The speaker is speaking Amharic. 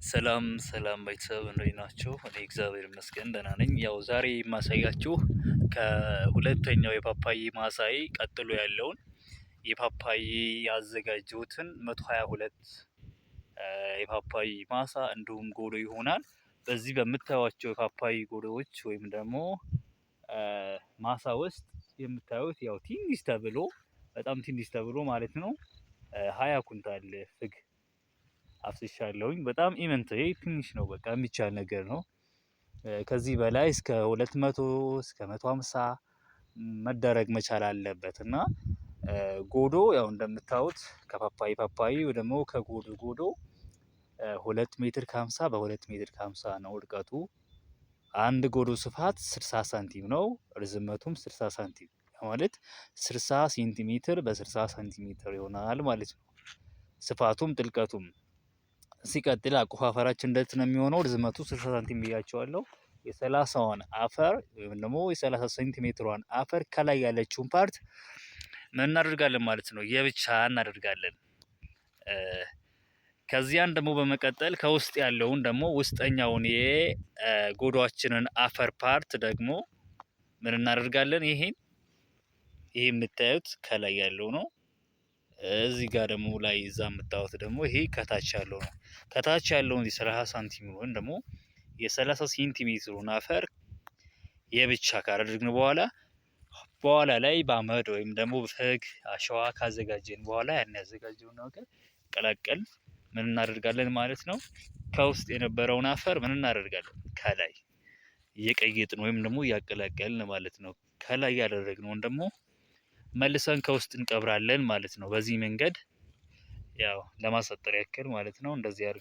ሰላም ሰላም ቤተሰብ፣ እንዴት ናችሁ? እኔ እግዚአብሔር ይመስገን ደህና ነኝ። ያው ዛሬ የማሳያችሁ ከሁለተኛው የፓፓዬ ማሳዬ ቀጥሎ ያለውን የፓፓዬ ያዘጋጀሁትን 122 የፓፓዬ ማሳ እንዲሁም ጎዶ ይሆናል። በዚህ በምታዩቸው የፓፓዬ ጎዶዎች ወይም ደግሞ ማሳ ውስጥ የምታዩት ያው ትንሽ ተብሎ፣ በጣም ትንሽ ተብሎ ማለት ነው፣ 20 ኩንታል ፍግ አፍስሻለሁኝ። በጣም ኢምንት፣ ይሄ ትንሽ ነው፣ በቃ የሚቻል ነገር ነው። ከዚህ በላይ እስከ 200 እስከ 150 መደረግ መቻል አለበት። እና ጎዶ ያው እንደምታዩት ከፓፓይ ፓፓይ ወይ ደግሞ ከጎዶ ጎዶ 2 ሜትር ከ50 በ2 ሜትር ከ50 ነው እርቀቱ። አንድ ጎዶ ስፋት 60 ሳንቲም ነው፣ ርዝመቱም 60 ሳንቲም ማለት 60 ሴንቲሜትር በ60 ሳንቲሜትር ይሆናል ማለት ነው። ስፋቱም ጥልቀቱም። ሲቀጥል አቆፋፈራችን እንዴት ነው የሚሆነው? ርዝመቱ 60 ሳንቲም ብያቸዋለሁ። የ30ዋን አፈር ወይም ደግሞ የ30 ሴንቲሜትሯን አፈር ከላይ ያለችውን part ምን እናደርጋለን ማለት ነው? የብቻ እናደርጋለን። ከዚያን ደግሞ በመቀጠል ከውስጥ ያለውን ደግሞ ውስጠኛውን የጎዷችንን አፈር part ደግሞ ምን እናደርጋለን? ይሄን ይሄ የምታዩት ከላይ ያለው ነው። እዚህ ጋር ደግሞ ላይ እዛ የምታዩት ደግሞ ይሄ ከታች ያለው ነው። ከታች ያለውን የ30 ሳንቲም ወይም ደግሞ የ30 ሴንቲሜትሩን አፈር የብቻ ካደረግን በኋላ፣ በኋላ ላይ በአመድ ወይም ደግሞ ፍግ አሸዋ ካዘጋጀን በኋላ ያን ያዘጋጀውን ነገር ቀላቀል ምን እናደርጋለን ማለት ነው? ከውስጥ የነበረውን አፈር ምን እናደርጋለን? ከላይ እየቀየጥን ወይም ደግሞ እያቀላቀልን ማለት ነው። ከላይ ያደረግነውን ደግሞ መልሰን ከውስጥ እንቀብራለን ማለት ነው። በዚህ መንገድ ያው ለማሳጠር ያክል ማለት ነው እንደዚህ አድርገን